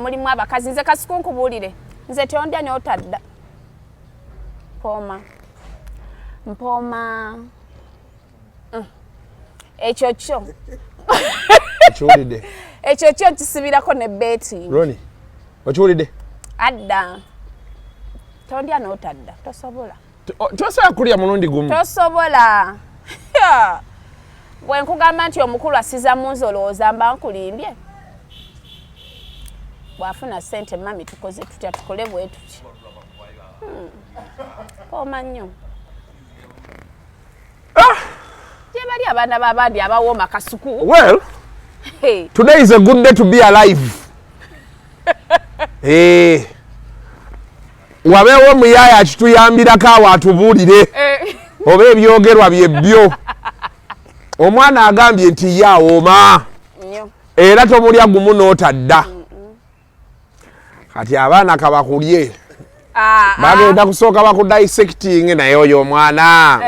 Mulimu abakazi. Nze Kasuku nkubuulire, nze tondya n'otadda. Mpooma, mpooma. Ekyo kyo. Okiwulidde? Ekyo kyo kisibirako ne betting. Roni, okiwulidde? Adda. Tondya n'otadda, tosobola. Tosobola kulya mulundi gumu. Tosobola. Bwe nkugamba nti omukulu asiza mu nze, olowooza mba nkulimbye? Bw'afuna ssente, mami tukoze tutya, tukole bwe tuti. Pooma nnyo. Gye bali abaana b'abandi abawooma, Kasuku. Well, Hey. today is a good day to be alive. Eh. Wabeewo omuyaaya akituyambirako awo atubuulire oba ebyogerwa byebyo. Omwana agambye nti ye awooma Nnyo. era tomulya gumu n'otadda. Kati abaana kabakulye. Ah, ah. Bagenda kusooka bakudissecting, naye oyo omwana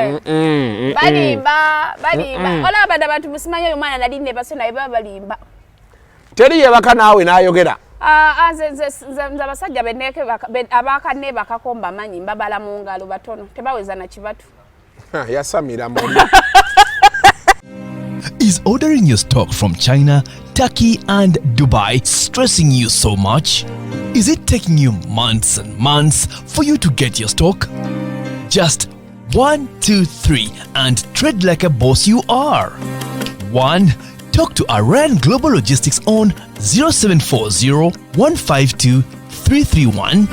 Balimba, balimba. Olaba bano abantu musimanyi, oyo omwana nali nebase, naye baba balimba. Teri yebaka naawe n'ayogera. Ah, ah, nze abasajja abaakaneebakako mbamanyi, mbabala mu ngalo, batono, tebaweza na kibatu. Yasamira muli. Is ordering your stock from China, Turkey, and Dubai stressing you so much? Is it taking you months and months for you to get your stock? Just 1, 2, 3 and trade like a boss you are. 1. Talk to Aran Global Logistics on 0740 152 331.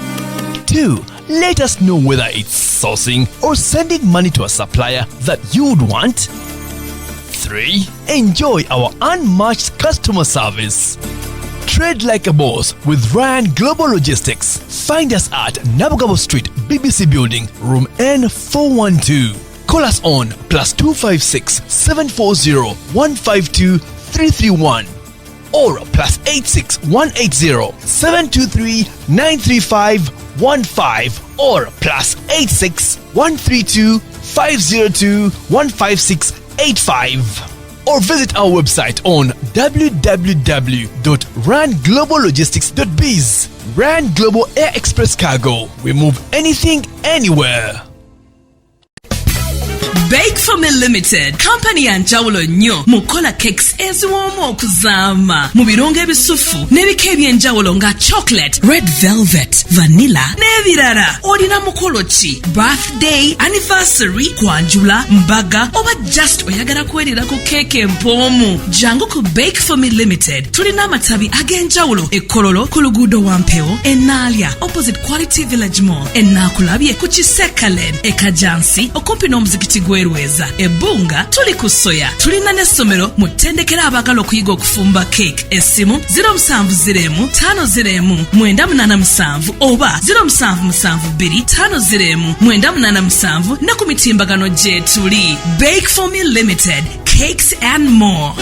2. Let us know whether it's sourcing or sending money to a supplier that you would want. 3. Enjoy our unmatched customer service. Trade like a boss with Ryan Global Logistics. Find us at Nabugabo Street, BBC Building, room N412. Call us on +256 740 152 331 or +86 180 723 935 15 or +86 132 502 156 85, or visit our website on www.rangloballogistics.biz. Ran Global Air Express Cargo. We move anything, anywhere. Bake For Me Limited kampani ya njawulo nnyo mu kukola cakes eziwooma okuzaama mu birungo ebisufu n'ebika eby'enjawulo nga chocolate, red velvet, vanilla n'ebirala. Olina mukolo ki? Birthday, anniversary, kwanjula, mbaga oba just oyagala kwerira ku keeke empoomu? Jangu ku Bake For Me Limited. Tulina amatabi ag'enjawulo: Ekkololo ku luguudo Wampewo, Enaalya opposite Quality Village Mall, Enaakulabye ku Kisekalen, Ekajansi okumpi n'omuzikiti gw'Erweza, Ebbunga tuli ku Soya. Tulina n'essomero mu ttendekero abaagala okuyiga okufumba cake. Essimu 070 50 987 oba 0772 50 987, ne ku mitimbagano gye tuli. Bake For Me Limited, cakes and more.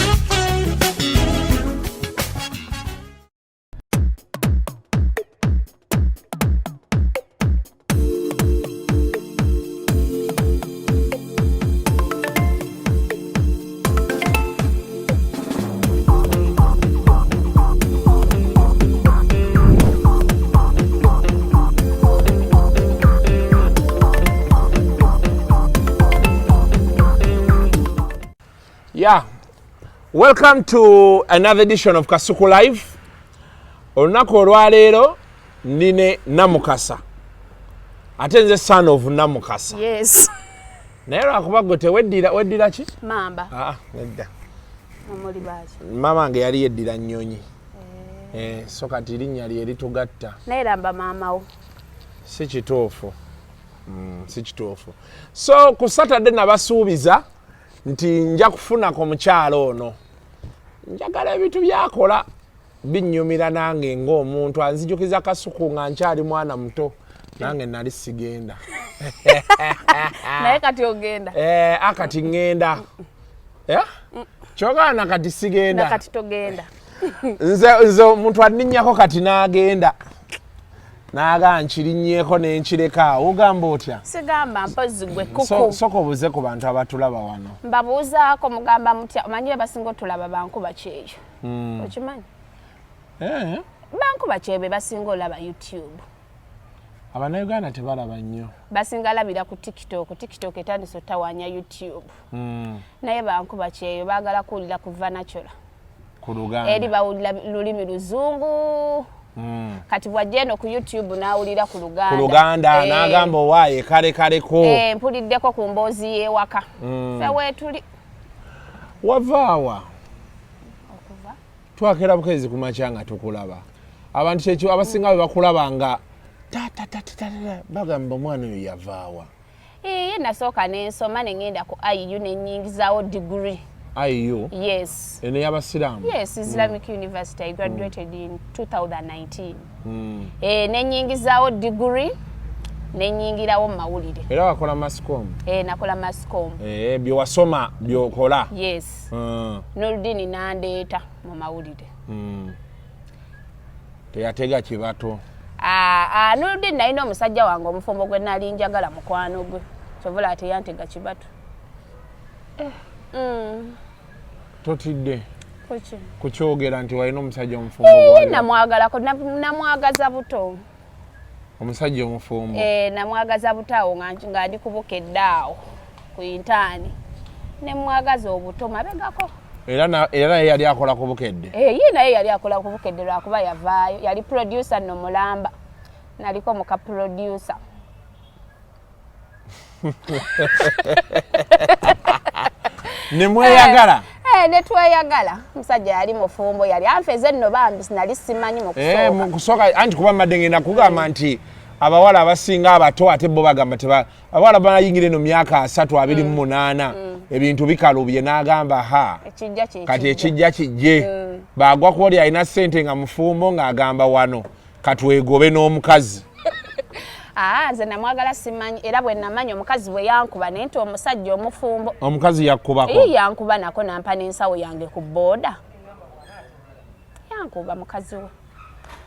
Yeah. Welcome to another edition of Kasuku Live. Olunaku olwaleero nine Namukasa. Ate nze son of Namukasa. Yes. Naye lwakuba gwe teweddira, weddira ki? Mamba. Ah, nedda. Omuli baaki? Mama wange yali yeddira nnyonyi. Eh, so kati linnya lye litugatta. Naye ramba maama wo. Si kituufu. Si kituufu. So ku Saturday nabasuubiza nti nja kufunako omukyalo ono. Njagala ebintu byakola binnyumira nange ng'omuntu anzijukiza Kasuku nga nkyali mwana muto, nange nali sigenda. Naye kati ogenda. Eh, akati ŋŋenda. Eh? Kyogaana kati sigenda. Nakati togenda. Nze omuntu anninnyako kati n'agenda n'agaa nkirinnyeeko n'enkireka awo, ogamba otya? Sigamba, mpozi gwe kuku. Soka obuze ku bantu abatulaba wano. Mbabuuzaako, mugamba mutya? Omanyi abasinga otulaba bankuba kyeyo. Okimanyi? Eh. Bankuba kyebe basinga olaba YouTube. Abannayuganda tebalaba nnyo. Basinga labira ku TikTok. TikTok etandise otawaanya YouTube. Naye bankuba kyeyo baagala kuwulira ku vernacular. Ku Luganda. Eri bawulira lulimi luzungu. Kati bw'ajja eno ku YouTube n'awulira ku Luganda. Ku Luganda n'agamba owaaye kale kaleko. Mpuliddeko ku mboozi y'ewaka. Ffe weetuli. Wavaawa? Okuva? Twakera bukeezi ku makya nga tukulaba. Abantu kyekyo abasinga bwe bakulaba nga ta bagamba omwana oyo yavaawa. Ye nasooka ne nsoma ne ŋŋenda ku IU ne nnyingizaawo degree. IU? Yes. Eno y'Abasiraamu? Yes, Islamic University. I graduated in 2019. Ne nnyingizaawo degree ne nnyingirawo mu mawulire. Era wakola mass comm? Nakola mass comm. Bye wasoma by'okola? Yes. Nurdin n'andeeta mu mawulire. Teyatega kibato. Nurdin nalina omusajja wange omufumbo gwe nali njagala mukwano gwe. Kyovula teyantega kibato. Totidde Kuki? kukyogera nti walina omusajja omufumbo gw'olina? Namwagalako, namwagaza buto. Omusajja omufumbo? Namwagaza buto awo nga ndi kubukedde awo ku intaani. Ne mwagaza obuto mabegako. Era naye yali akola ku Bukedde? Ye naye yali akola ku Bukedde lwakuba yavaayo. Yali producer nno mulamba. Naliko muka producer. Ne mweyagala? Ne tweyagala. Omusajja yali mufumbo, yali anfeze nno bambi, nali simanyi mu kusooka. Mu kusooka, anti kuba mbadde ngenda kugamba nti abawala abasinga abato ate bo bagamba abawala banayingira eno myaka asatu, abiri mu munaana, ebintu bikalubye n'agamba ha. Ekijja kye Kati kijja. Ekijja kijje. Baagwa ku oli alina ssente nga mufumbo ng'agamba wano katwegobe n'omukazi. Nze namwagala simanyi, era bwe namanya omukazi bwe yankuba naye nti omusajja omufumbo. Omukazi yakubako? Ii, yankuba nako nampa n'ensawo yange ku booda. Yankuba mukazi we.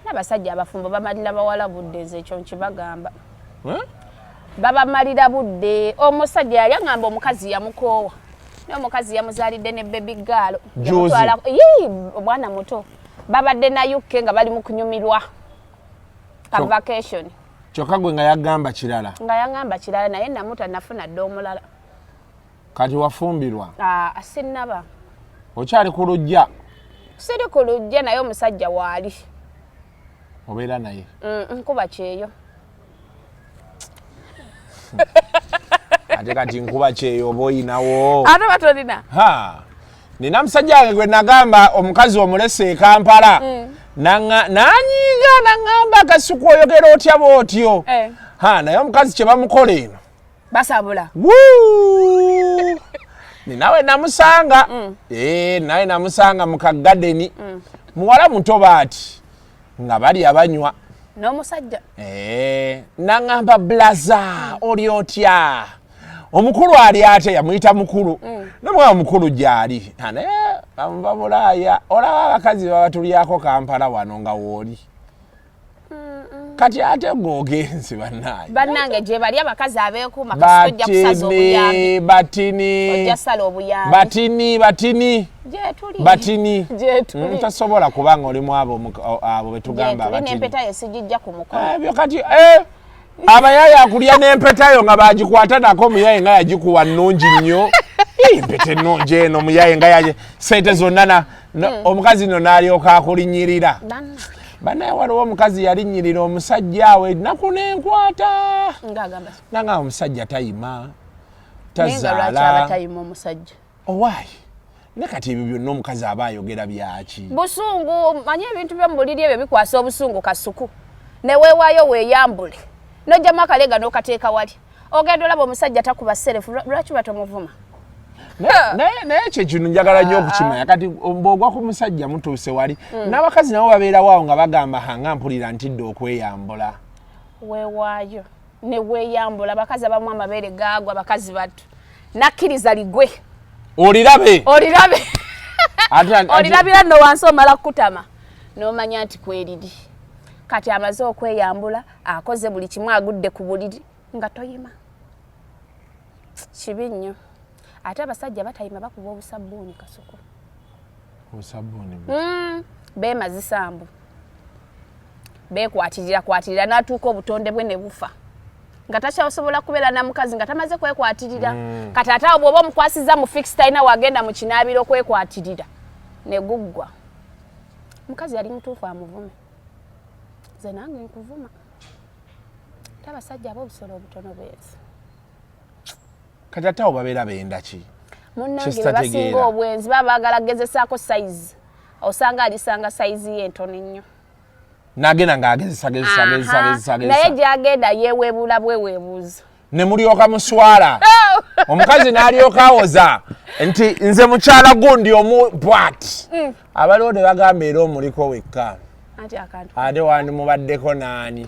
N'abasajja abafumbo bamalira bawala budde, nze ekyo nkibagamba. Babamalira budde. Omusajja yali aŋŋamba omukazi yamukoowa. Naye omukazi yamuzaalidde ne baby girl. Juzi. Yii, omwana muto. Babadde na UK nga bali mu kunyumirwa. Ka vacation. Kyokka gwe nga yagamba kirala. Nga yaŋŋamba kirala naye namuta nafuna dda omulala. Kati wafumbirwa? Sinnaba. Okyali ku luggya? Siri ku luggya naye omusajja waali. Obeera naye? Nkuba kyeyo. Ate kati nkuba kyeyo oba oyinawo? Ate batolina? Ha. Nina musajja wange gwe nagamba omukazi omulese e Kampala. N'anyiiga n'aŋŋamba Kasuku oyogera otya bw'otyo? Ha, naye omukazi kye bamukola eno. Basabula. Wuu! Ninawe namusanga. Naye namusanga mu kagadeni. Muwala muto baati nga balya banywa. N'omusajja. N'aŋŋamba blaza oli otya? Omukulu ali ate yamuyita mukulu. N'omwana omukulu gy'ali. Naye bamuva Bulaaya. Olaba abakazi babatulyako Kampala wano nga w'oli. Kati ate gw'ogenze bannaaye. Bannange gye bali abakazi abeekuuma kasi tojja kusaza obuyambi. Batini. Ojja sala obuyambi. Batini, batini. Gye tuli. Batini. Gye tuli. Tosobola kubanga oli mu abo be tugamba Gye tuli abatini. n'empeta yo sigijja ku mukono. Ebyo kati, abayaye akulya n'empeta yo nga bagikwata nako omuyaye nga yagikuwa nnungi nnyo. Empeta ennungi eno omuyaye nga ssente zonna na omukazi nno n'alyoka akulinnyirira. Bannaye waliwo omukazi yalinnyirira omusajja awo ennaku n'enkwata. Ng'agamba ki? Nanga omusajja tayima, Naye nga lwaki tazaala. aba tayima omusajja? Owaayi. Ne kati ebyo byonna omukazi aba ayogera byaki? Busungu, manyi ebintu byo mu buliri ebyo bikwasa obusungu Kasuku. Ne weewaayo weeyambule. N'oggyamu akalega n'okateeka wali. Ogenda olaba omusajja takuba serefu, lwaki batomuvuma? Naye ekyo kino njagala nnyo okukimanya. Kati bw'ogwa ku musajja mutuuse wali, n'abakazi nabo babeerawo awo nga bagamba ha nga mpulira ntidde okweyambula. Weewaayo ne weeyambula, abakazi abamu amabeere gaagwa, abakazi bato. Nakkiriza ligwe. Olirabe. Olirabe. Olirabira nno wansi omala kukutama. N'omanya nti kweriri. Kati amaze okweyambula, akoze buli kimu agudde ku buliri nga toyima. Kibi nnyo. Ate abasajja batayima bakuba obusabbuuni Kasuku. Obusabbuuni Beemazisa mbu. Bekwatirira kwatirira n'atuuka obutonde bwe ne bufa nga takyasobola kubeera na mukazi nga tamaze kwekwatirira. Kati ate awo bw'oba omukwasiza mu fix, talina wagenda mu kinaabiro kwekwatirira ne guggwa. Mukazi yali mutuufu amuvume, nze nange nkuvuma. Ate abasajja ab'obusolo obutono benzi. Kati ate awo babeera benda ki? Munnange be basinga obwenzi baba baagala gezesaako size, osanga alisanga size ye entono ennyo. Nagenda ng'agezesa gezesa gezesa gezesa. Naye gyagenda yeweebuula bweweebuuza. Ne mulyoka muswala, omukazi n'alyoka awoza nti nze mukyala gundi omu bwat. Abaliwo ne bagamba era omuliko wekka. Anti akantu ate wandimubaddeko naani?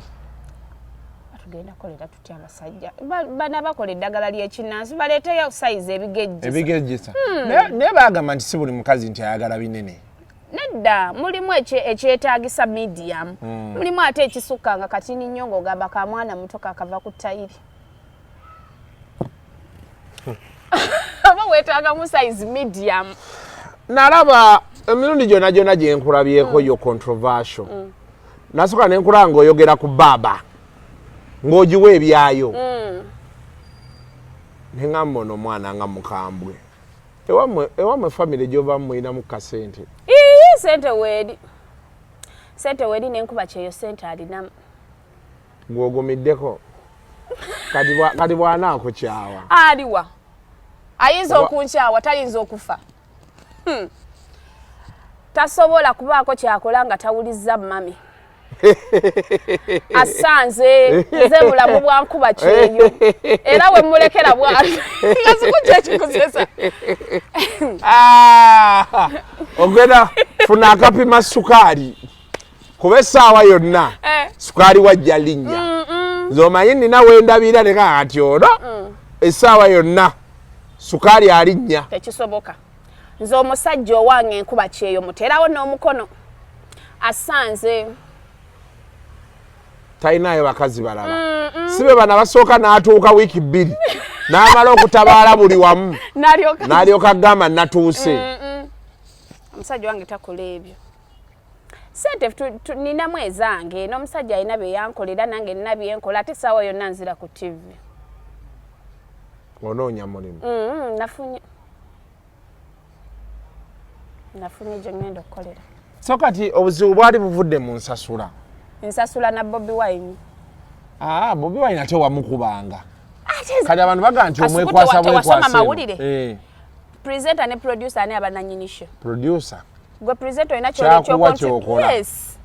Tugenda kukolera tutya abasajja? Bana bakola eddagala ly'ekinnansi, baleeteyo size ebigejjisa. Ebigejjisa. Naye bagamba nti si buli mukazi nti ayagala binene. Nedda, mulimu ekyetaagisa medium, mulimu ate ekisukka nga katini nnyo ng'ogamba ka mwana muto kakava ku tayiri, oba weetaagamu size medium. Nalaba emirundi gyonna gyonna gye nkulabyeko yo controversial. Nasooka ne nkulaba ng'oyogera ku baaba ng'ogiwa ebyayo, ne ŋŋamba ono omwana nga mukambwe. Ewammwe famire gy'ovamu mulinamu kasente? Ii, sente weeri, sente weeri, nenkuba kyeyo sente alinamu. Ng'ogumiddeko kati kati bw'anaakukyawa? Aliwa ayinza okunkyawa? Tayinza okufa. Tasobola kubaako kyakola nga tawulizza mami. Asanze nze bulamu bwa nkuba kyeyo, era we mulekera bwali nga sikujja ekikusesa. Ah, ogenda funa akapima sukaali, kuba essaawa yonna sukaali wajja linnya. Nze omanyi nina wendabira neka kati ono essaawa yonna sukaali alinnya. Tekisoboka. Nze omusajja owange enkuba kyeyo muteerawo n'omukono, asanze. Talinayo bakazi balala, si be bana basooka n'atuuka wiiki 2 n'amala okutabaala buli wamu n'alyoka n'alyoka agamba natuuse. Omusajja wange takola ebyo. Sente ninamu ezange, n'omusajja alina byeyankolera, nange nina byenkola. Ate essaawa yonna nzira ku TV. Onoonya mulimu? Nafunye gye ngenda okukolera. So kati obuzibu bwali buvudde mu nsasula? Nsasula na Bobi Wine. Ah, Bobi Wine ate wamukubanga. Kati abantu baga nti Kasuku omwekwasa tewasoma bwekwasa. Mawulire? Presenter ne producer, ani abananyini show? Producer. Gwe presenter olina. Kyakuwa ky'okola. Yes,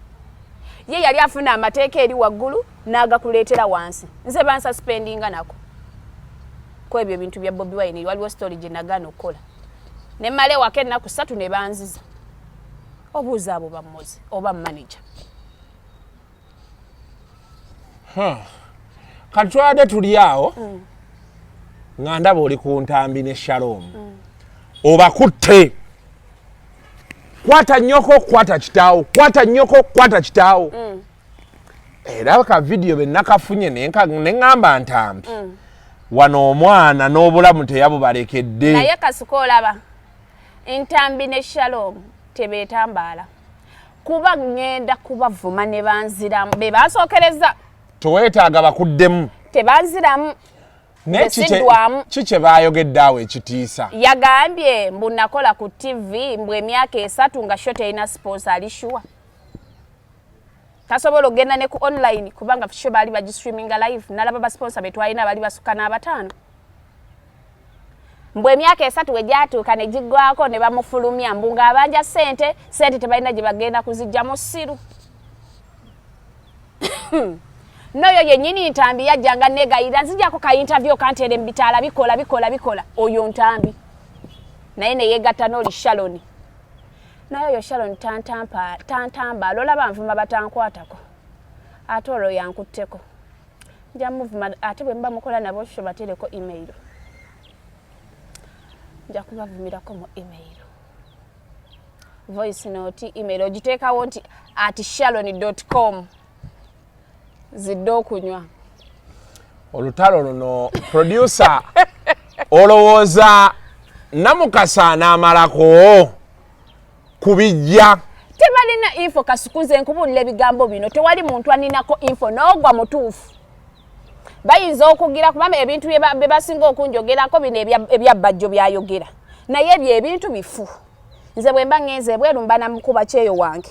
ye yali afuna amateeka eri waggulu n'agakuleetera wansi. Nze bansuspendinga nako ku ebyo ebintu bya Bobi Wine. Waliwo story gye nagaana okukola ne mmala ewaka ennaku 3 ne banziza. Obuuza abo bammozi oba manager. Kati twabadde tuli awo nga ndaba oli ku ntambi ne Shalom, obakutte kwata nnyoko, kwata kitaawo, kwata nnyoko, kwata kitaawo. Era ka vidiyo be nakafunye ne ŋŋamba ntambi wano omwana n'obulamu teyabubalekedde. Naye Kasuka, olaba Ntambi ne Shalom tebeetambaala, kuba ŋŋenda kubavuma ne banziramu, be bansookereza. Teweetaaga bakuddemu. Tebanziramu. Naye Nze siddwamu. Ki kye baayogedde awo ekitiisa? Yagambye mbu nakola ku TV mbu emyaka 3 nga show terina sponsor. Ali sure tasobola okugenda ne ku online, kubanga show baali bagistreaminga live, nalaba basponsor betwalina bali basukka n'abataano. Mbu emyaka 3 we gyatuuka ne giggwako ne bamufulumya, mbu ng'abanja ssente, ssente tebalina gye bagenda kuzijja. Musiru n'oyo yennyini Ntambi yajjanga negayirira, nzijako ka interview kanteere mu bitaala, bikola bikola bikola. Oyo Ntambi naye neyegatta n'oli Shaloni. Naye oyo Shalon tantambaala. Olaba nvuma batankwatako, ate olwo yankutteko nja muvuma. Ate bwe muba mukola nabo show, batereko email, nja kubavumirako mu email, voice note, email ogiteekawo nti @shalon com zidde okunywa. Olutalo luno, producer, olowooza Namukasa anaamalako kubijja? Tebalina. Sirina info Kasuku, nze nkubuulira ebigambo bino, tewali muntu aninako info n'ogwa mutuufu. Bayinza okugira kubanga ebintu bye basinga okunjogerako bino ebya Bajjo byayogera, naye ebyo ebintu bifu. Nze bwe mba ngenze ebweru mba namukuba kyeyo wange.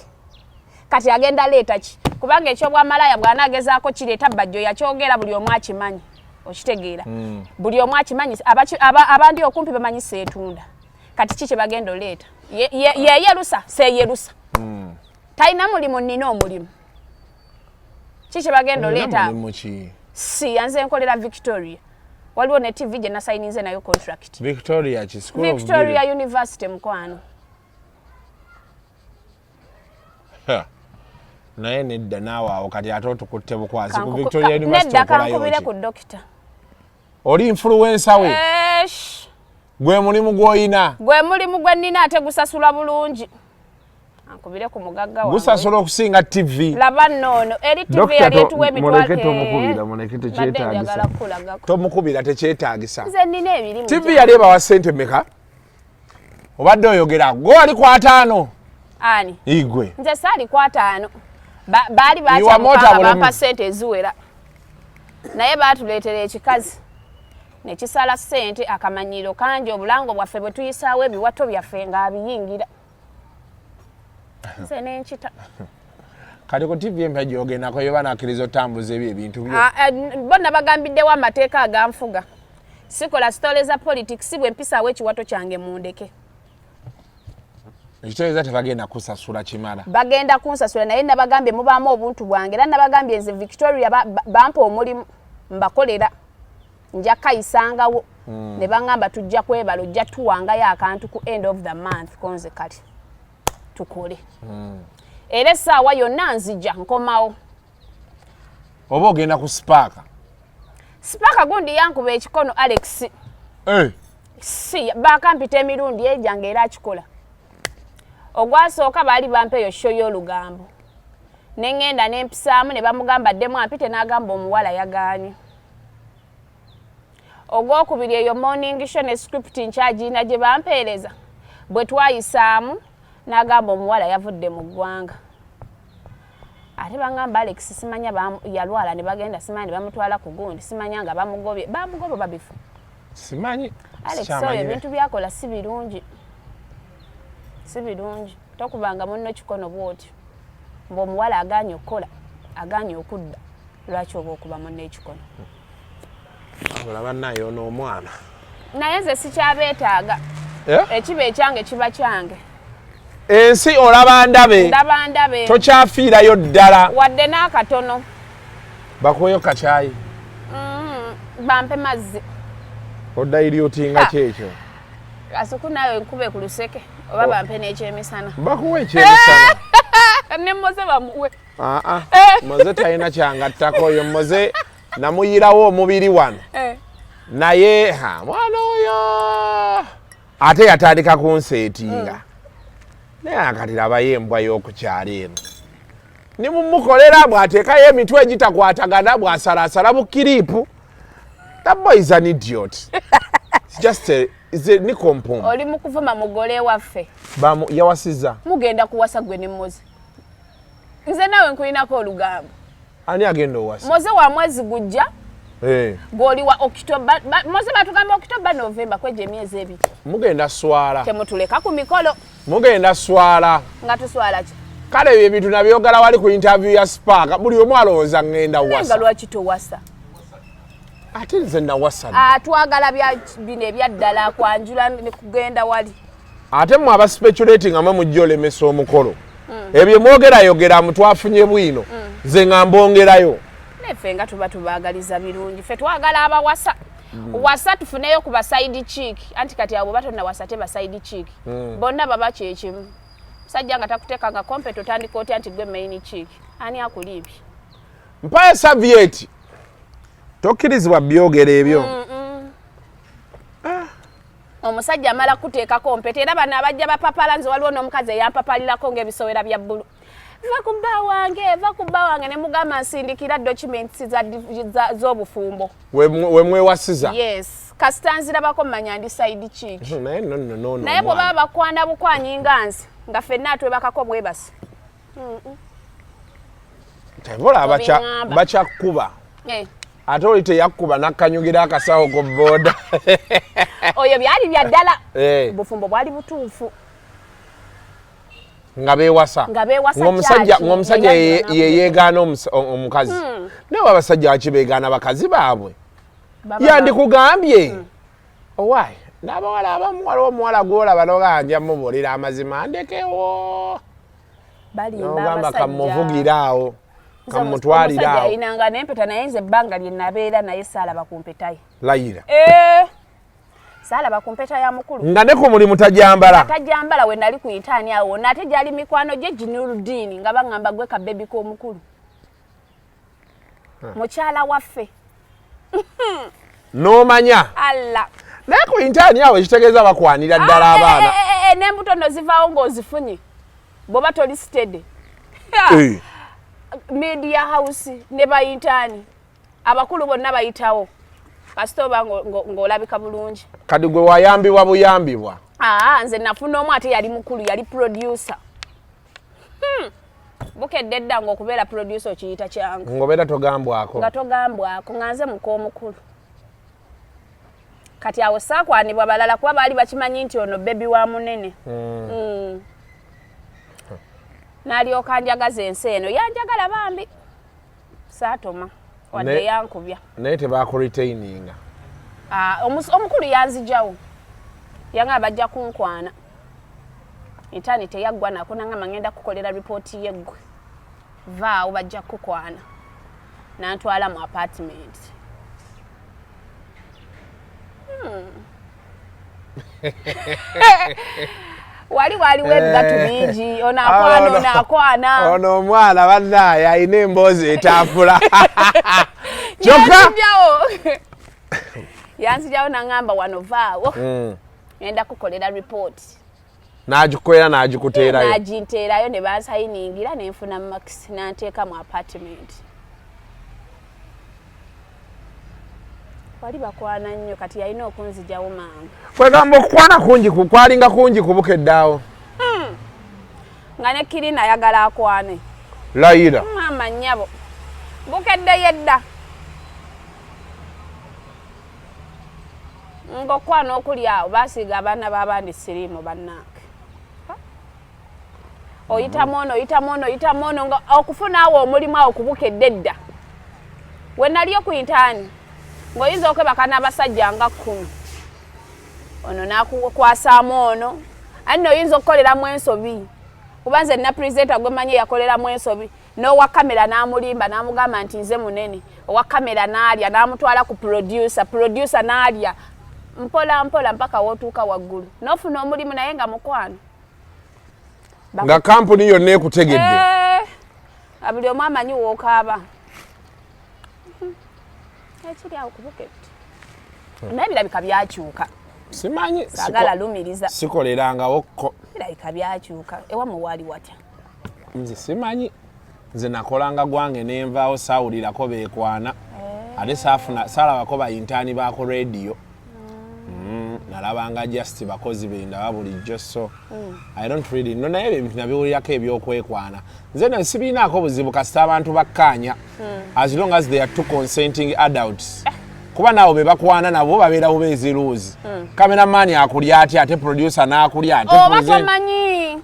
Kati agenda leeta ki? Kubanga ekyobwamalaaya bw'anaagezaako kireeta, Bajjo yakyogera, buli omu akimanyi, okitegeera? Buli omu akimanyi, abandi okumpi bamanyi seetunda. Kati ki kye bagenda oleeta? Yeyerusa seeyerusa, talina mulimu, nnina omulimu. Ki kye bagenda oleeta? Mulimu ki? Si yanze nkolera Victoria, waliwo ne TV gye nasayininze nayo contract. Victoria ki? School of Victoria Beauty? University, mukwano. Ha. Naye nedda naawe awo kati ate otukutte bukwasi ku Victoria University. Nedda, Okolayo kankubire ki? ku dokita. Oli influencer we? Esh, Gwe mulimu gw'oyina? Gwe mulimu gwe nnina, ate gusasula bulungi. Ankubire ku mugagga wange. Gusasula okusinga TV? Laba nnoono eri TV Dokita yali etuwa emitwalo. Muleke tomukubira, muleke, Badde tekyetaagisa. njagala kukulagako. Tomukubira, tekyetaagisa. Nze nnina emirimu. TV yali ebawa sente meka? Obadde oyogera gwe wali ku 50. Ani? Igwe. Nze saali ku 50. Baali Iwa mota bakyamukanga bulimu. bampa sente eziwera, naye baatuleetera ekikazi nekisala sente, akamanyiiro kangi, obulango bwaffe bwe tuyisaawo, ebiwato byaffe ng'abiyingira, nze nenkita. Kati ku TV empya gyogendako yo banakkiriza otambuza ebyo ebintu byo? Ah, eh, bo nabagambiddewo amateeka aganfuga. Sikola story za politics, bwe mpisaawo ekiwato kyange mundeke. Ekitegeeza tebagenda kusasula kimala? Bagenda kunsasula, naye nabagambye mubaamu obuntu bwange, era nabagambye nze Victoria bampa omulimu mbakolera, nja kayisangawo. Ne baŋŋamba tujja kwebala, ojja tuwangayo akantu ku end of the month, konze kale tukole. Era essaawa yonna nzija nkomawo. Oba ogenda ku Spark? Spark gundi yankuba ekikono, Alex. Eh, Si bakampita emirundi egyange era akikola. Ogwasooka baali bampa eyo show y'olugambo, ne ŋŋenda ne mpisaamu, ne bamugamba ddemu ampite, n'agamba omuwala yagaanye. Ogwokubiri eyo morning show ne script nkyagirina gye bampeereza, bwe twayisaamu n'agamba omuwala yavudde mu ggwanga. Ate baŋŋamba Alex simanya yalwala ne bagenda simanya ne bamutwala ku gundi, simanya nga bamugobye, bamugobye babifu. Simanyi. Alex oyo Sikyamanyire. ebintu byakola si birungi, si birungi. Tokubanga munno kikono bwotyo ng'omuwala agaanye okukola, agaanye okudda. Lwaki oba okuba munno ekikono? Olaba naye ono omwana. Naye nze sikyabeetaaga. Eh? Ekiba ekyange kiba kyange. Ensi olaba ndabe. Ndaba ndabe. Tokyafiirayo ddala. Wadde n'akatono. Bakuweyo kakyayi? Bampe mazzi. Odayiryutinga kyekyo. Asuku naawe nkube ku luseke oba bampe n'ekyemisana? Bakuwa ekyemisana. Ne Moze bamuwe. Aa, Moze talina kyangattako. Oyo Moze namuyirawo omubiri wano. Naye ha, mwana oyo ate yatandika kunseetinga, naye akati labayo embwa y'okukyalo eno nimumukolera bw'ateekayo emitwe egitakwatagana, bw'asalaasala bu clip. That boy is an idiot. It's just a, is a nincompoop. Oli mu kuvuma mugole waffe. Bamu yawasiza. Mugenda kuwasa gwe ne Moze. Nze naawe nkulinako olugambo. Ani agenda owasa? Moze wa mwezi gujja. Eh. Gw'oli wa October. Moze batugamba October, November, kwegyo emyezi 2. Mugenda swala. Temutuleka ku mikolo. Mugenda swala. Nga tuswala ki? Kale ebyo ebintu nabyogala wali ku interview ya Spark, buli omu alowooza ŋŋenda Naye nga wasa. lwaki towasa? Ate nze nawasa dda. Ah, twagala bya bino ebyaddala, kwanjula ne kugenda wali. Ate mmwe aba speculating nga mwe mujja olemesa omukolo, ebyo mwogerayogera mu twafunye bwino, nze nga mbongerayo. Neffe nga tuba tubaagaliza birungi. Ffe twagala abawasa wasa tufuneyo ku ba side chick, anti kati abo batonawasa te ba side chick bonna baba kyekimu. Musajja nga takuteeka nga kompet, otandika otya nti gwe main chick? Ani akuliibye? Mpayo serviette. Tokkirizibwa byogera ebyo. Omusajja amala kuteekako mpeta, era bano abajja bapapala. Nze waliwo n'omukazi eyampapalirako ng'ebisowera bya bbulu, va ku bba wange, va ku bba wange, ne mugamba nsindikira documents z'obufumbo. We mwewasiza? Yes, kasita nzirabako mmanya ndi side chick. Naye no no no no. Naye bwe baba bakwana bukwanyi nga nze, nga ffenna atwebakako bwebasi. Tebola bakyakuba. Eh. Ate oli teyakkuba nakkanyugira akasawo ku booda. Oyo byali bya ddala. Eh. Bufumbo bwali butuufu. Nga bewasa. Nga bewasa. Ng'omusajja yeyeegaana omukazi. Naye abasajja lwaki beegaana bakazi baabwe? Yandikugambye. Owaayi n'abawala abamu, waliwo omuwala gw'olaba n'ogamba nja mubuulira amazima ndekewo. N'ogamba kamuvugira awo, kamutwalira awo. Yalinanga n'empeta, naye nze ebbanga lye nabeera naye saalaba ku mpeta ye. Layira. Eh, saalaba ku mpeta ya mukulu. Nga ne ku mulimu tajambala. Tajambala. We nali ku intern awo wonna ate gyali mikwano gye Ginurudini nga baŋŋamba gwe kabebi k'omukulu. Mukyala waffe. N'omanya. Allah. Naye ku intern awo ekitegeeza bakwanira ddala Ah, abaana. Eh, eh, n'embuto nno zivaawo ng'ozifunye bw'oba toli steady. Media house ne ba intern abakulu bonna bayitawo kasita oba ng'olabika bulungi. Kati gwe wayambibwa buyambibwa? Aa, nze nafuna omu ate yali mukulu, yali producer. Bukedde dda ng'okubeera producer okiyita kyangu. Ng'obeera togambwako. Nga togambwako, nga nze muka omukulu. Kati awo saakwanibwa balala kuba baali bakimanyi nti ono baby wa munene. N'alyoka njagaza ensi eno, yanjagala bambi, saatoma wadde yankubya. Naye tebakuretaininga? Ah, omukulu yanzijawo, yangamba bajja kunkwana. Intern teyaggwa nako, nangamba ngenda kukolera ripooti yeggwe, vaawo bajja kukukwana. Nantwala mu apartment. Wali waliwo ebibatu bingi, ono akwana, ono akwana. Ono omwana bannaaye alina emboozi etambula kyokka. Yanzijawo naŋŋamba wano vaawo, ngenda kukolera ripooti. N'agikukolera n'agikuteerayo? N'aginteerayo ne bansayiningira nenfuna max, nanteeka mu apartment. Wali bakwana nnyo, kati yalina okunzijawo mangu. Kwegamba okukwana kungi kwalinga kungi kubukeddaawo. Nga ne kirina ayagala akwane. Layira. Maama nnyabo, bukeddeyo edda ng'okwana okuli awo, basiiga abaana b'abandi siriimu. Bannange, oyitamu ono, oyitamu ono, oyitamu ono, nga okufuna awo omulimu awo kubukedde edda. We nali oku intern ng'oyinza okwebaka n'abasajja nga 10, ono n'akukwasaamu ono, ate nno oyinza okukoleramu ensobi, kuba nze nina presenter gwe manyi yakoleramu ensobi n'owa kamera n'amulimba n'amugamba nti nze munene. Owa kamera n'alya n'amutwala ku producer, producer n'alya mpola mpola mpaka wootuuka waggulu n'ofuna omulimu, naye nga mukwano. Nga kampuni yonna ekutegedde. Eh, buli omu amanyi wookaaba. Ekiri awo kubuketti, naye birabika byakyuka. Simanyi. Saagala lumiriza. Sikolerangawo ko. Birabika byakyuka. Ewammwe waali watya? Nze simanyi, nze nakolanga gwange nenvaawo, saawulirako beekwana, ate saafuna saalabako ba intern ba ku rediyo. Nalabanga just bakozi bendaba bulijjo, so I don't really know, naye ebintu nabiwulirako ebyokwekwana. Nze no sibiinaako buzibu kasita abantu bakkaanya, as long as they are two consenting adults, kuba nabo be bakwana nabo babeera bubeezi luuzi. Cameraman akulya atya, ate producer n'akulya ate Oba tomanyi.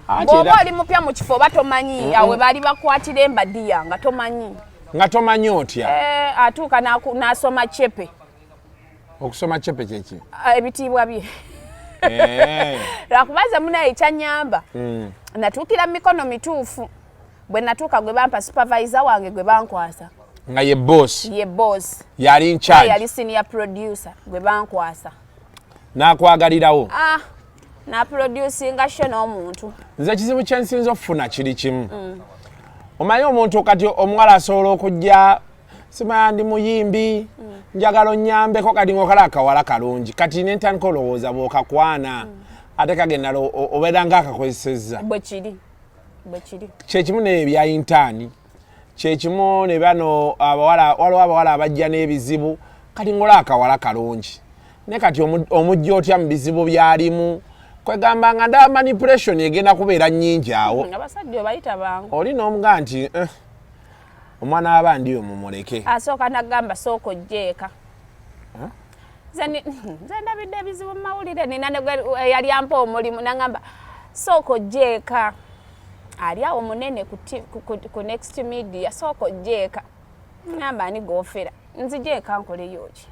Ate Bw'oba oli mupya mu kifo oba tomanyi, awo we baali bakwatira embadiya nga tomanyi. Nga tomanyi otya? Eh, atuuka n'asoma cepe. Okusoma cepe kyeki? Ah, ebitiibwa bye. Lwakuba nze munaye kyanyamba, natuukira mu mikono mituufu. Bwe natuuka gwe bampa supervisor wange gwe bankwasa. Nga ye boss? Ye boss. Yali in charge? Yali senior producer gwe bankwasa. N'akwagalirawo? Ah, naproducinga show n'omuntu. Nze ekizibu kyensinza okufuna kiri kimu. Omanyi omuntu kati omuwala asobola okujja, simanya ndi muyimbi, njagala onyambeko. Kati ngaokala akawala kalungi, kati nentandika olowooza bwokakwana ate kagenda obeera nga akakozesezza. Bwe kiri, bwe kiri. Kyekimu naye ebya intern, kyekimu ne bano abawala, waliwo abawala abajja n'ebizibu. Kati ngola akawala kalungi, naye kati omujja otya mu bizibu byalimu? Kwegamba nga ndaba manipulation egenda kubeera nnyingi awo. Abasajja obayita bangu. Oli n'omugaa nti eh, omwana w'abandi oyo mumuleke. Asooka nagamba sooka ojje eka. Nze ndabidde ebizibu mu mawulire, nina yali ampa omulimu nangamba sooka ojje eka, ali awo munene ku Next Media, sooka ojje eka. Ngamba ani gofera, nzije eka nkoleyo ki?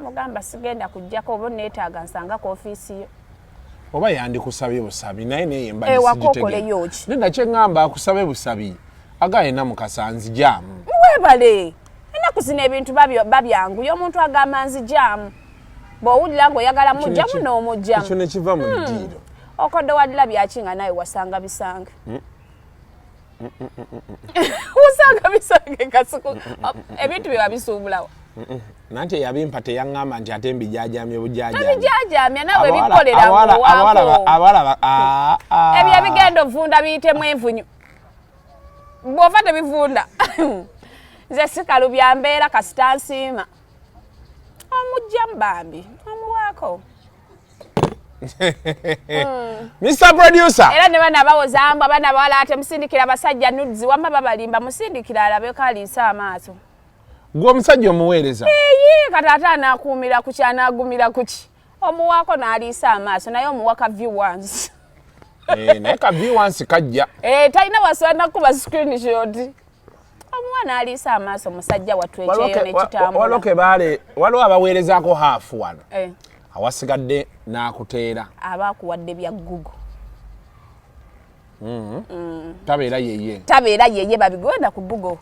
Mugamba sigenda kujjako, oba neetaaga nsanga ku ofiisi yo. Oba yandikusabye busabi, naye neye mba Ewaka okoleyo ki? Nedda, kyeŋŋamba akusabe busabi, agaye Namukasa nzijaamu. Webale, ennaku zino ebintu babyanguya, omuntu agamba nzijaamu, bw'owulira ng'oyagala mujjamu n'omujjamu. Ekyo ne kiva mu ddiiro. Okodde wadila byaki nga nawe wasanga bisange? Osanga bisange Kasuku, ebintu bye wabisuubulawo. Nanti eyabimpa teyaŋŋamba nti ate mbijajamye bujajamye. Tobijajamya, nawe bikolera ng'owaako. Abawala Ebyo ebigenda ovunda biyitemu envunyu, bw'ova tebivunda. Nze sikalubya mbeera, kasita nsiima omujjamu bambi omuwaako. Mr Producer. Era ne bana bawoza mbu abaana abawala ate musindikira abasajja nudes, wamma babalimba, musindikira alabeko aliisa amaaso. Gwe omusajja omuweereza? Eyi, kati ate anaakuumira kuki, anaagumira kuki? Omuwaako n'aliisa amaaso, naye omuwa ka view once. Eh, naye ka view once kajja. Eh, talina wasobola nakuba screenshot. Omuwa n'aliisa amaaso musajja wattu, ekyeyo nekitambula. Waliwo kebaale, waliwo abaweerezaako half wano. Awasigadde n'akuteera. Aba akuwadde bya Google. Tabeera yeye. Tabeera yeye, babigenda ku Google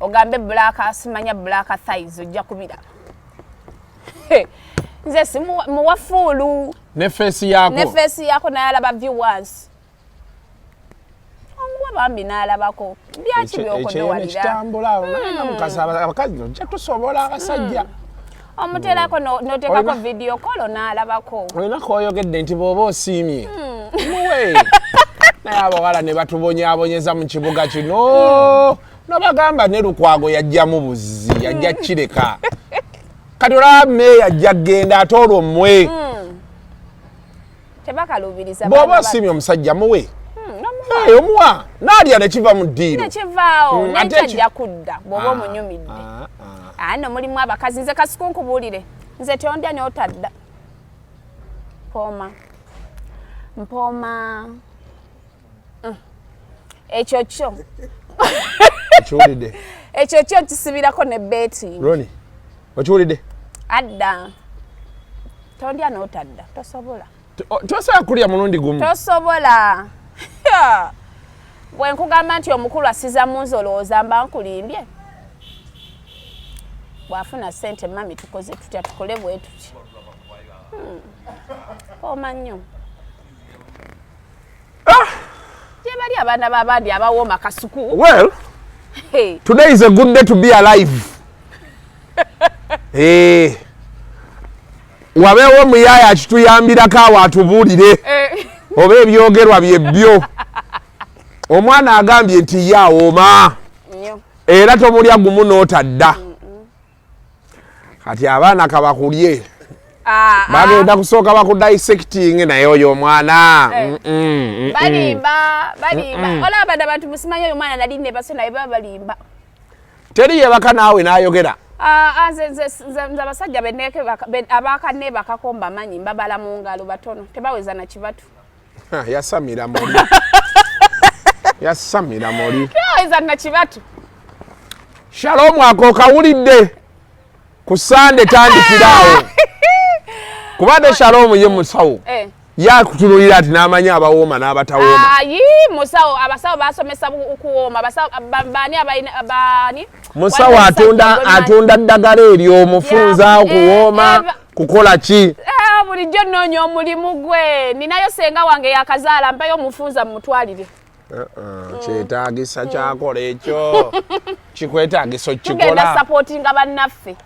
ogambe black, simanya black thighs, ojja kubiraba. Nze si muwa full. Ne face yako. Ne face yako, naye alaba view once. Omuwa bambi n'alabako byaki byokodowalira. Ekitambula Namukasa, abakazi ojja tusobola abasajja. Omuterako noteekako video call n'alabako. Olina koyogedde nti bw'oba osiimye muwe, naye abawala ne batubonyaabonyeza mu kibuga kino, nobagamba ne Lukwago yajjamu buzzi, yajja kireka. Kati olaba meeya ajja kgenda ate olwo mmwe Tebakalubiriza. Bw'oba osiimye omusajja muwe. Hey, omuwa naalya nekiva mu ddiiro. Nekivaawo. Ate Nekyajja kudda bw'oba omunyumidde. Ano mulimu abakazi, nze Kasuku nkubuulire, nze tondya n'otadda, mpooma mpooma. Ekyo kyo Okiwulidde? Ekyo kyo kisibirako ne betting. Roni, okiwulidde? Adda, tondya n'otadda, tosobola. Tosobola kulya mulundi gumu. Tosobola. Bwe nkugamba nti omukulu asiza mu nze, olowooza mba nkulimbye? Bw'afuna ssente, mami tukoze tutya, tukole bwe tuti. Pooma nnyo. Gye bali abaana b'abandi abawooma, Kasuku. Well, Hey. today is a good day to be alive. Eh. Wabeewo omuyaaya akituyambirako awo atubuulire oba ebyogerwa byebbyo. Omwana agambye nti ye awooma Nnyo. era tomulya gumu n'otadda. Kati abaana kabakulye, bagenda kusooka bakudissecting, naye oyo omwana Balimba, balimba. Olaba bano abantu musimanyi oyo omwana nali nebaso, naye baba balimba. Teri yebaka naawe n'ayogera. Ah, ah, nze abasajja abaakaneebakako mbamanyi, mbabala mu ngalo, batono, tebaweza na kibatu. Ha, yasamira muli, yasamira muli. Tebaweza na kibatu. Shalom, ako kawulidde ku Sande, tandikiraawo kubadde Shalom ye musawo. Yakutunulira ati n'amanyi abawooma n'abatawooma. Ayi, musawo, abasawo basomesa kuwooma. Abasawo baani abalina baani? Musawo Waliwo atunda omusajja gwe atunda ddagala eryo omufunza okuwooma kukola ki? Eh, bulijjo nnoonya omulimu gwe ninayo, senga wange yakazaala, mpayo omufunza mumutwalire. Kyetaagisa kyakola ekyo kikwetaagisa Tugenda okukikola. Supportinga bannaffe,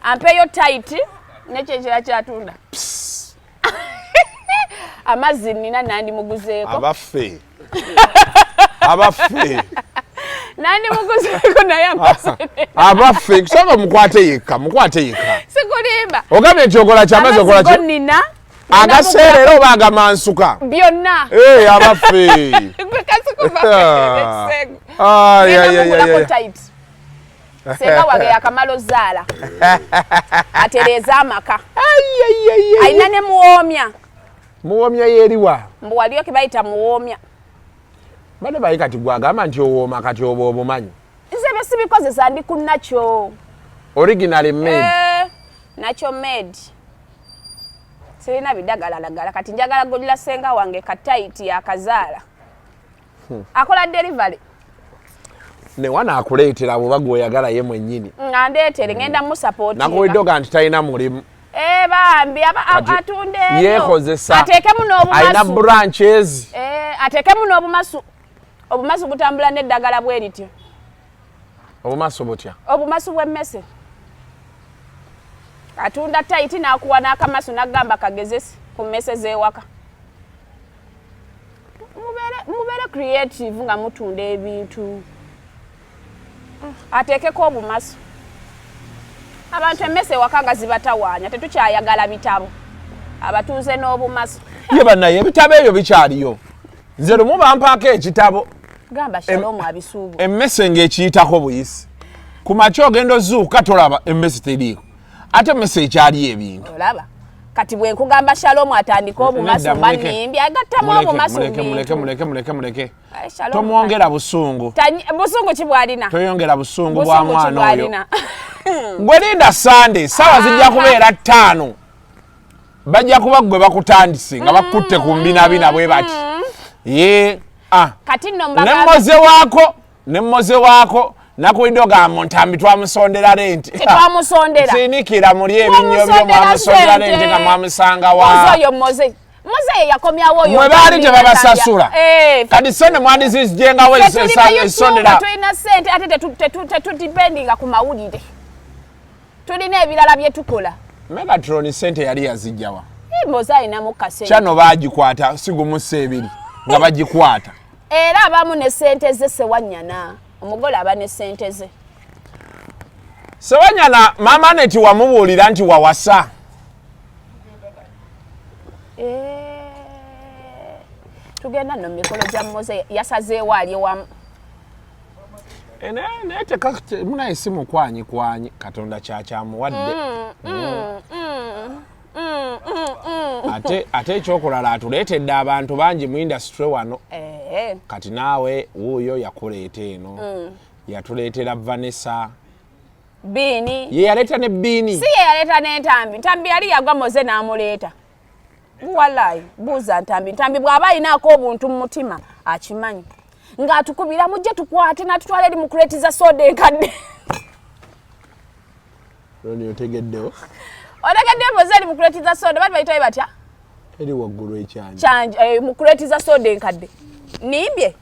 ampeeyo tight nekyekira kyatunda amazzi nina nandimuguzeeko. Abaffe, abaffe. Nandimuguzeeko naye amazzi Abaffe, kusaba mukwate yekka, mukwate yekka. Sikulimba. Ogambye nti okola ki? Amazzi okola Amazzi ki? go nina. Agaseerera oba agamansuka? Byonna. Eh, abaffe. Gwe kasikuva. Ay, ay, ay, ay, ay. Tight. Senga wange yakamala ozaala. Atereeza amaka. Ay, ay, ay, ay. Alina ne muwoomya. Muwoomya yeeriwa? Mbu waliyo ke bayita muwoomya. Bane bayi kati gwagamba nti owooma kati oba obumanyi. Nze bye sibikozesa ndi ku nakyo. Originally made. Eh, nakyo made. Sirina bidagalalagala kati njagala gulira senga wange ka tight yakazaala. Akola delivery. Ne wana akuleetera bw'oba gw'oyagala ye mwennyini. Andeetere ngenda musapootinga. Nakuwulidde oga nti talina mulimu. Eh, bambi atunda ebyo. Yeekozesa. Ateekemu n'obumasu. Alina branches. Eh, ateekemu n'obumasu. Obumasu butambula n'eddagala bwe lityo. Obumasu butya? Obumasu bw'emmese. Atunda tayiti n'akuwa n'akamasu n'agamba kagezese ku mmese z'ewaka. Mubeere creative nga mutunda ebintu. Ateekeko obumasu. Abantu emmese ewaka nga zibatawaanya, tetukyayagala bitabo. Abatunze n'obumasu. Ye bannaye ebitabo ebyo bikyaliyo. Nze lumu bampaako ekitabo. Gamba Shalom abisuubu. Emmese ng'ekiyitako buyisi. Ku makya ogenda ozuukuka tolaba emmese teriiko. Ate emmese ekyaliyo ebintu. Olaba. Kati bwe nkugamba Shalom atandike obumasu mba nnimbye, agattamu obumasu Muleke, bintu. muleke, muleke, muleke. Aye, Shalom Tomwongera busungu. Busungu ki bw'alina? Toyongera busungu bwa Busungu ki mwana oyo. bw'alina? Gwe linda Sunday, ssaawa zijja kubeera 5. Bajja kuba ggwe bakutandise nga bakutte ku mbinabina bwe bati. Ye, ah. Kati nno Ne mbagamba mmoze waako, ne mmoze waako, nakuwulidde ogamba Ntambi twamusondera renti. Tetwamusondera. Sinikira muli ebinnyo byo Twamusondera mwamusondera sente. renti nga mwamusanga wa. Mmoze oyo mmoze. Mmoze ye yakomyawo oyo. Mwe baali Ntambi tebabasasula. Eh, Kati sente mwandizijjengawo ffe tuli ba YouTuber, esondera. tulina sente ate tetudipendinga ku mawulire. Tulina ebirala bye tukola. Megatron sente yali yazijjawa. Eh, Mmoze alinamu kasente. Kyano baagikwata si gumu si ebiri nga bagikwata. Era abamu ne sente ze Sewanyana. Omugole aba ne sente ze. Sewanyana maama Aneti wamubuulira nti wawasa. Eh, tugenda nno mu mikolo gya Mmoze yasazeewo ali wamu. Eh, naye munaye si mukwanyikwanyi Katonda kyakyamuwadde. Ate ekyokulala atuleetedde abantu bangi mu industry wano. Eh. Kati naawe wuuyo yakuleeta eno. Yatuleetera Vanessa. Biini. Ye yaleeta ne Biini. Si ye yaleeta n'Entambi. Ntambi yali yagwa Mmoze n'amuleeta. Wallahi, buuza Ntambi. Ntambi bw'aba alinaako obuntu mu mutima akimanyi. Ng'atukubira mujje tukwate n'atutwala eri mu kuleeti za soda enkadde. Loni otegeddewo? Otegedde Mmoze eri mu kuleeti za soda, bali bayitayo batya? Eri waggulu ekyanja. Kyanja, mu kuleeti za soda enkadde. Nimbye?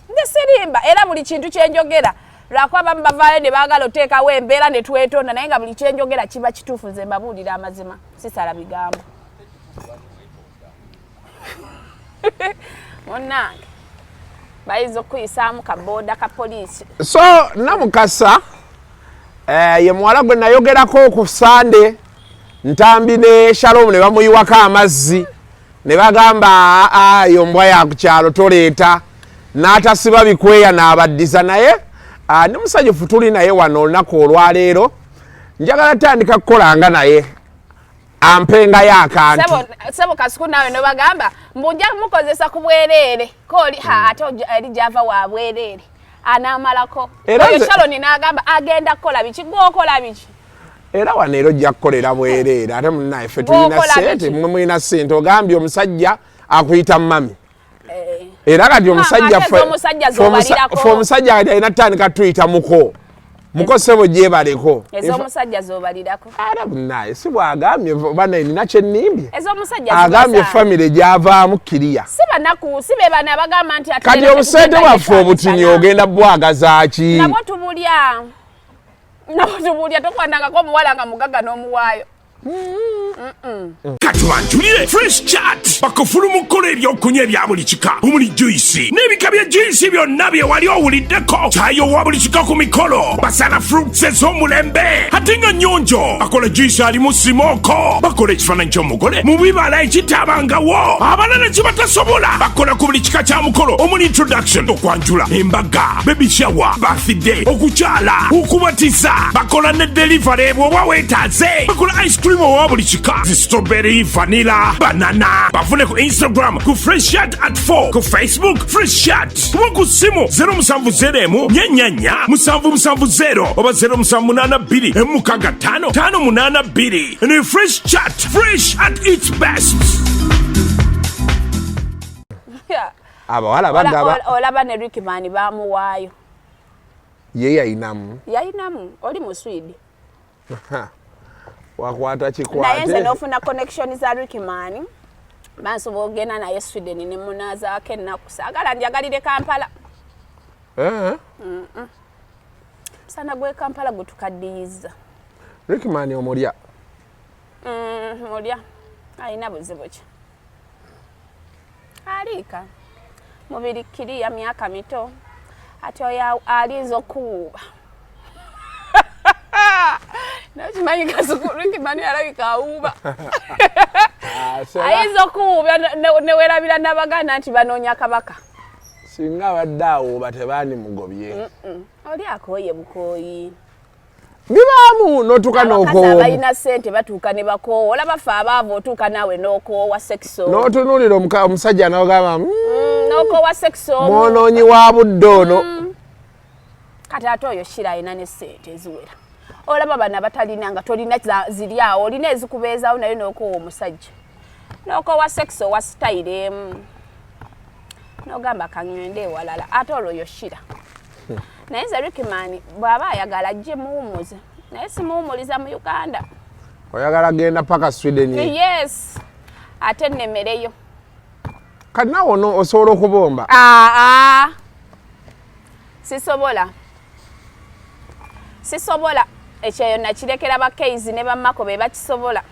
Nze sirimba, era buli kintu kye njogera. Lwakuba abamu bavaayo ne baagala oteekawo embeera ne twetonda, naye nga buli kye njogera kiba kituufu, nze mbabuulira amazima, sisala bigambo. Munnange, bayinza okukuyisaamu ka booda ka poliisi. So, Namukasa, ye muwala gwe nayogerako ku Sande, Ntambi ne Shalom ne bamuyiwako amazzi ne bagamba, aa, yo mbwa ya ku kyalo toleeta, n'atasiba bikweya n'abaddiza. Naye, ne musanyufu tuli naye wano olunaku olwaleero. Njagala tandika kukolanga naye ampengayo akantu. Sebo Kasuku naawe n'obagamba mbu nja kumukozesa ku bwereere, kooli, ha, ate eri gy'ava wa bwereere. Anaamalako. Era Oyo nze Shalom n'agamba agenda kukola biki, gw'okola biki? Era wano era ojja kukolera bwereere, ate munnaye ffe tulina Gw'okola ssente, biki? mmwe mulina ssente, ogambye omusajja akuyita mami. Eh. Era kati omusajja Ate ez'omusajja z'obalirako. ffe omusajja kati alina ttandika tuyita muko. Muko ssebo gyebaleko. Ez'omusajja z'obalirako. Era munnaye si bw'agambye, bana nina kye nnimbye. Ez'omusajja Agambye zibasaana. famire gy'avaamu kiriya. Si banaku, si be bano abagamba nti ate Kati leero obusente tetugenda bwaffe ne obutini twamisana. ogenda bwagaza ki? Nabwo tubulya. Nabwo tubulya, tokwanangako omuwala nga mugagga n'omuwaayo. Katubanjulire Fresh Chat, bakufulu mu kukola ebyokunywa ebya buli kika omuli juice n'ebika bya juice byonna bye wali owuliddeko, kyayi owa buli kika ku mikolo, basala fruits ez'omulembe ate nga nnyonjo, bakola juice alimu smoke, bakola ekifaananyi ky'omugole mu bibala ekitabangawo, abalala kye batasobola. Bakola ku buli kika kya mukolo omuli introduction, okwanjula, embaga, baby shower, birthday, okukyala, okubatiza. Bakola ne delivery bw'oba weetaaze. Bakola ice cream owa buli kika, zi strawberry, vanilla, banana. Bafune ku Instagram ku Fresh Chat at 4, ku Facebook Fresh Chat, kuba ku ssimu 070 444 770 oba 0782 65 582. Ne Fresh Chat, fresh at its best. Abawala bagaba. Olaba ne Rickman bamuwaayo. Ye yayinamu. Yayinamu, oli mu Swede. Wakwata. Naye nze Kikwate. N'ofuna connection za Rickman, bansobola okugenda naye Sweden ne munaazaako ennaku. Saagala, njagalire Kampala. Musana gw'e Kampala gutukaddiyiza. Rickman omulya? Mulya, alina buzibu ki? Aliika mubiri kiriya, myaka mito, ate oyo alinza okuwuuba. Nakimanyi Kasuku, Rickman alabika awuuba. Ah, Ayinza okuwuuba newerabira n'Abaganda nti banoonya kabaka. Singa abadde awuuba tebandimugobye. Oli akooye bukooyi. Bibaamu notuuka Abakazi n'okoowa. abalina ssente batuuka ne bakoowa. Olaba ffe abaavu, otuuka naawe n'okoowa sex omu. N'otunuulira omusajja n'ogamba, N'okoowa sex omu. Mwonoonyi wa budde ono. Kati ate oyo Shira alina ne ssente eziwera. Olaba bano abatalina, nga tolina ziri awo, olina ezikubeezaawo, naye n'okoowa omusajja, n'okoowa sex owa sitayiro emu, n'ogamba kaŋŋende ewalala. Ate olwo oyo Shira. Naye nze Rickman bw'aba ayagala ajje muwummuze, naye simuwummuliza mu Uganda. Oyagala genda paka Sweden? Yes, ate nnemereyo. Kati naawe ono osobola okubomba? Aa, sisobola, sisobola. Ekyeyo nakirekera bakeizi ne bamako be bakisobola.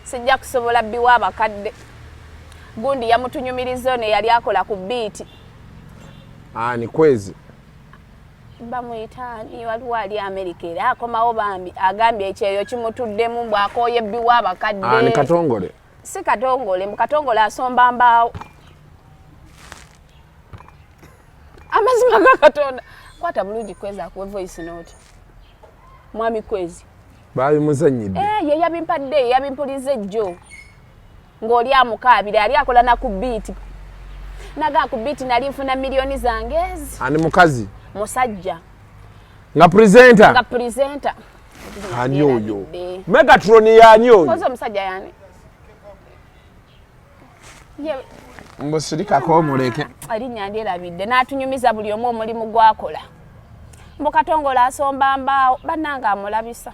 Sijja kusobola biwa abakadde. Gundi yamutunyumiriza, ono eyali akola ku biiti. Ani? Kwezi? Bamuyita ani? Waliwo ali Amerika era akomawo, bambi agambye ekyeyo kimutuddemu, bwakooye biwa abakadde. Ani, Katongole? Si Katongole, mu Katongole asomba mbaawo. Amazima ga Katonda, kwata bulungi Kwezi akuwe voice note. Mwami Kwezi. Babimuzanyidde. Eh, ye yabimpadde, ye yabimpuliza ejjo ng'oli amukaabira. Yali akola na ku biiti, nagaa ku biiti nali nfuna miliyoni zange ezi. Ani, mukazi? Musajja. Nga presenter? Nga presenter. Ani oyo? Megatron yani oyo? Kozi omusajja yani Mbusirikako omuleke. Erinnya ndyerabidde. N'atunyumiza buli omu omulimu gwakola. Mbu Katongole asomba mbaawo, bannange amulabisa.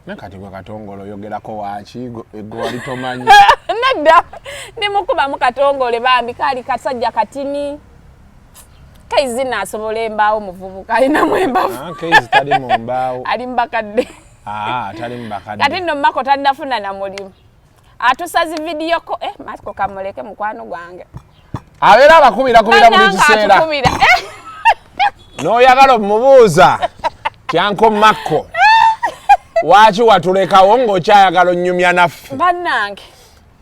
Naye kati gwe Katongole oyogerako waaki egwe wali tomanyi? Nedda, ndimukubamu Katongole, bambi kaali kasajja katini. Kaizi naasobola embaawo, muvubuka alinamu embavu. Ah, Kaizi tali mu mbaawo. Ali mubakadde. Ah, tali mu bakadde. Kati nno Mako tannafuna na mulimu, atusazi video ko. Eh, Mako kamuleke, mukwano gwange. Abeera abakubirakubira buli Bannange kiseera. atukubira. Eh, N'oyagala omubuuza tyanko Makko, waaki watulekawo ng'okyayagala onnyumya naffe? Bannange.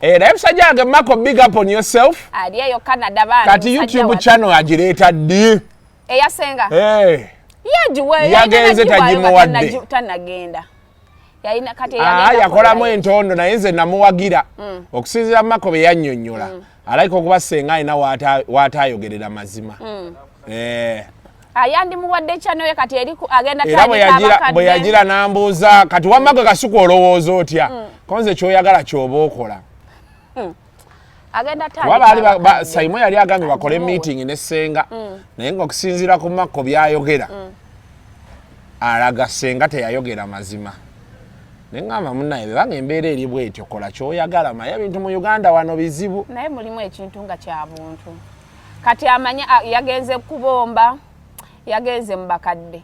Era musajja wange Mako, big up on yourself. Ali eyo Canada bambi. Kati musajja YouTube wattu. channel agireeta ddi? Eyasenga Eh, yagiwe. Yagenze tagimuwadde. Tanagenda, yalina kati Ah, eyagenda yakolamu kukolayo. Entondo, naye nze namuwagira okusinziira Mako bye yannyonnyola. Alayika okuba senga alina waataayogerera mazima. Eh, Ah, yandimuwadde channel ye, kati eri agenda era bwe tandika yagira abakadde. Bwe yagira n'ambuuza, kati wamma gwe Kasuku olowooza otya? Konze kyoyagala kyoba okola. Agenda Kuba baali abakadde. Saimo yali agambye bakole Agimuwe. meeting ne Ssenga, naye ng'okusinziira ku Makko byayogera alaga Ssenga teyayogera mazima. Naye ŋŋamba munnaye, bebanga embeera eri bwetyo, kola kyoyagala, maye ebintu mu Uganda wano bizibu. Naye mulimu ekintu nga kya buntu. Kati amanye, ah, yagenze kubomba, yagenze mu bakadde.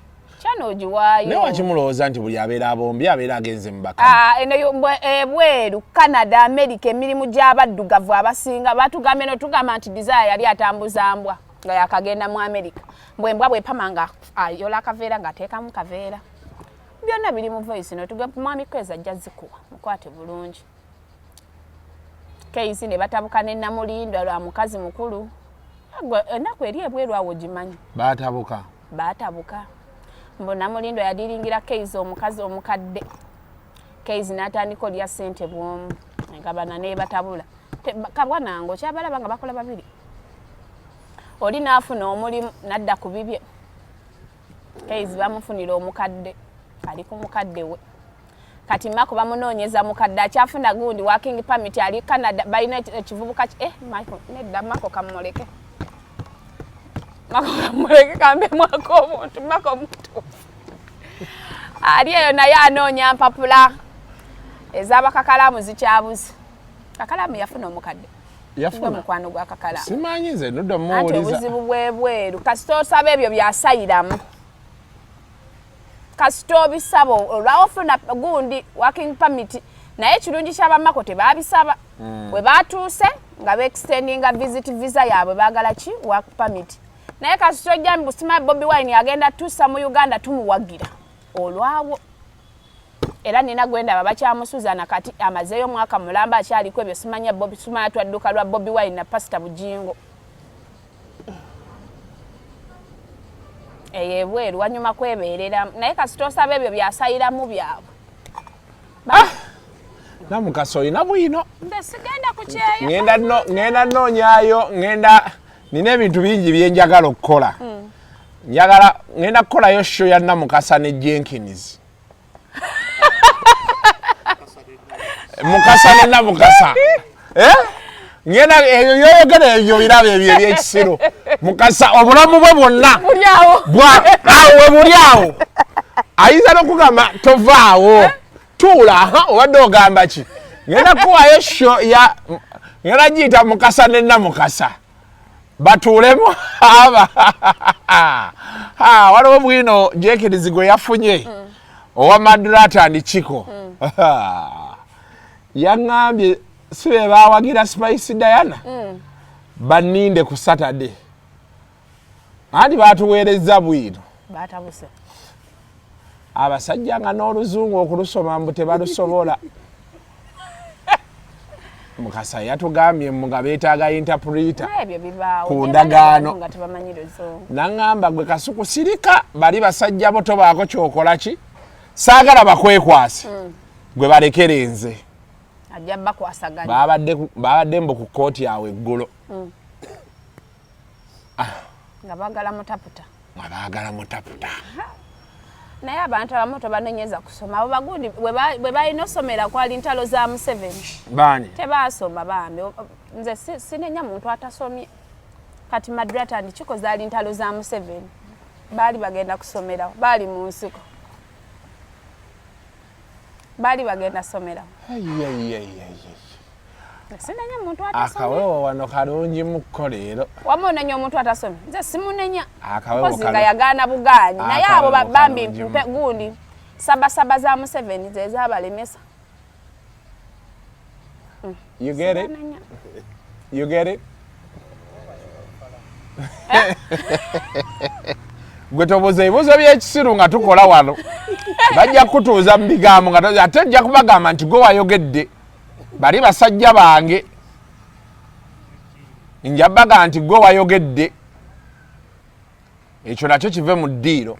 Channel ogiwaayo. Naye waki mulowooza nti buli abeera abombye abeera agenze mu bakama? Ah, eno ebweru Canada, America, emirimu gy'abaddugavu abasinga batugambye notugamba nti Desire yali atambuza mbwa nga yakagenda mu America, mbwe embwa bwepama nga ayola akaveera ng'ateekamu kaveera. Byonna biri mu voice note. Mwami Kwezi ajja zikuwa, mukwate bulungi. Keizi ne batabuka ne Namulindwa lwa mukazi mukulu. Ennaku eri ebweru awo gimanyi. Baatabuka. Baatabuka. Mbu Namulindwa yadiringira Keizi omukazi omukadde. Keizi n'atandika olya ssente bw'omu. Engabana n'ebatabula. Kabwa nange okyabalaba nga bakola babiri. Oli n'afuna omulimu n'adda ku bibye. Keizi bamufunira omukadde. Ali ku mukadde we. Kati Mako bamunoonyeza mukadde akyafuna gundi working permit ali Canada, balina ekivubuka Mako, nedda Mako kamuleke. Mako kamuleke kambe mwako omuntu, Mako mutuufu. Ali eyo naye anoonya mpapula ez'abakakalaamu zikyabuze. Kakalaamu yafuna omukadde. Yafuna. Mukwano gwa Kakalaamu. Simanyi nze nudda Anti muwuliza. obuzibu bw'ebweru kasita osaba ebyo byasayiramu. Kasita obisaba olwawo ofuna gundi working permit, naye ekirungi ky'abamako tebaabisaba. We baatuuse nga beextendinga visit visa yaabwe, baagala ki work permit. Naye kasita ojja mbu sima Bobi Wine agenda tuusa mu Uganda tumuwagira olwawo. Era nina gwendaba bakyamusuza na kati amazeeyo omwaka mulamba akyaliko ebyo simanya Bobi, simanya twadduka lwa Bobi Wine na Pastor Bujingo. Eyo ebweru wanyuma kwebeereramu, naye kasita osaba ebyo byasayiramu byabwe. Namukasa olina bwino. Nze sigenda ku kyeyo. Ngenda nnoonyaayo, ngenda nina ebintu bingi bye njagala okukola. Njagala ngenda kukolayo show ya Namukasa ne Jenkins. Mukasa ne Namukasa. Ngenda ebyo byoyogera ebyo birabo ebyo ebyekisiru. Mukasa obulamu bwe bwonna Buli awo. Awo we buli awo. Ayinza n'okugamba tovaawo. Tuula, obadde ogamba ki? Ngenda kuwaayo show ya ngenda giyita Mukasa ne Namukasa. Batuulemu aba. Waliwo bwino Jenkins gwe yafunye owa Madrata and Chico. Yaŋŋambye si be baawagira Spice Diana. Banninde ku Saturday. Anti baatuweerezza bwino. Baatabuse. Abasajja nga n'oluzungu okulusoma mbu tebalusobola. Mukasa yatugambye mbu nga beetaaga interpreter. Naye ebyo bibaawo. Ku ndagaano. Nga tebamanyi luzungu. Naŋŋamba gwe Kasuku sirika bali basajja bo tobaako ky'okola ki? Saagala bakwekwase. Gwe balekere nze. Ajja bakwasaganya. Babadde mbu ku kkooti awo eggulo. Nga baagala mutaputa. Nga baagala mutaputa. Naye abantu abamu tobanenyeza kusoma. Abo bagundi bwe balina osomera kwali ntalo za Museveni. Baani? Tebaasoma bambi. Nze sinenya muntu atasomye. Kati Madrata ndi kiko zaali ntalo za Museveni. Baali bagenda kusomerawo. Baali mu nsiko. Baali bagenda somerawo. Sinenya muntu atasomye. Akawewo wano kalungi mukko leero. Wamma onenya omuntu atasomye. Nze simunenya. Akawewo Mpozi nga yagaana bugaanyi. Naye abo Akawewo bambi kalungi mpe gundi sabasaba za Museveni ze zaabalemesa. You get it? Sibanenya. You get it? Gwe tobuuza ebibuuzo by'ekisiru nga tukola wano. Bajja kutuuza mu bigambo nga ate nja kubagamba nti gwe wayogedde. Bali basajja bange. Nja bagamba nti gwe wayogedde. Ekyo nakyo kive mu ddiiro.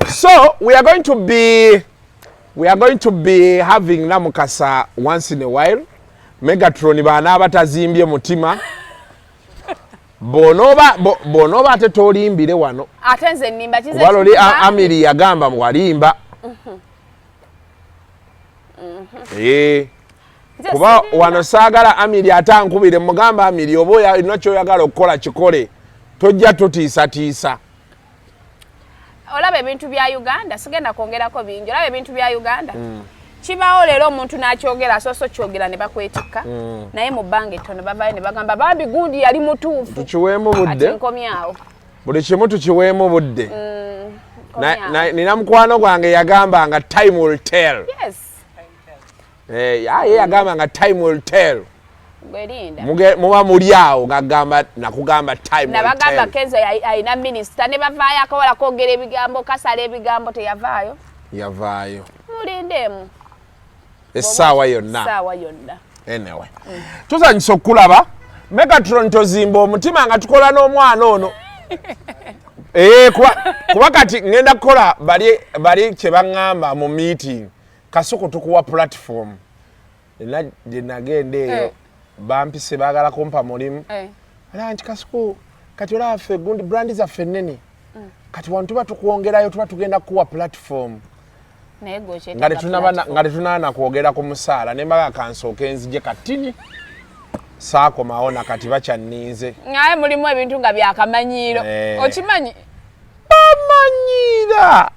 So we are going to be having Namukasa once in a while. Megatron banaaba tazimbye mutima. Bw'onooba ate toolimbire wano. Ate nze nnimba kize Kuba luli kiva. Amiri yagamba walimba. Nze Kuba sirimba. wano saagala Amiri ate ankubire mugamba Amiri oba olina ky'oyagala okukola kikole. Tojja tutiisatiisa. Olaba ebintu bya Uganda, sigenda kwongerako bingi. Olaba ebintu bya Uganda. Kibaawo leero omuntu n'akyogera, asoose okyogera ne bakwetikka. Naye mu bbanga ettono bavaayo ne bagamba bambi gundi yali mutuufu. Tukiweemu budde. Ati nkomyawo. Buli kimu tukiweemu budde. Nina mukwano gwange yagamba nga time will tell. Yes. Eh, ye yagamba nga time will tell. Gwerinda. Muba muli awo ngagamba nakugamba time will Nabagamba tell. Kenzo alina minisita ne bavaayo akawala kwogera ebigambo, kasala ebigambo, teyavaayo. Yavaayo. Mulindeemu. Essaawa yonna. Essaawa yonna. Anyway. Tusanyusa okukulaba. Megatron tozimba omutima nga tukola n'omwana ono. Eh, kuba kati ngenda kukola bali kye baŋŋamba mu meeting. Kasuku tukuwa platform. Gye nagenda eyo bampise baagala kumpa mulimu. Ala nti Kasuku kati olaba ffe gundi brand zaffe nnene. Kati wano tuba tukwongerayo, tuba tugenda kukuwa platform. Naye gwe okyetaaga Nga tetunaba na kwogera ku musaala, ne mbaga kansooke nzije katini. Saakomawo na kati bakyanninze. Naye mulimu ebintu nga byakamanyiiro. Okimanyi? Bamanyiira.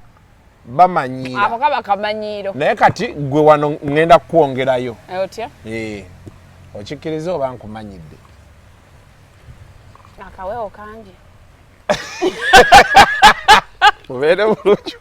Bamanyiira. Ako kaba kamanyiiro. Naye kati gwe wano ŋŋenda kukwongerayo. Otya? Okikkiriza oba nkumanyidde? Akawewo kangi. Mubeere bulungi.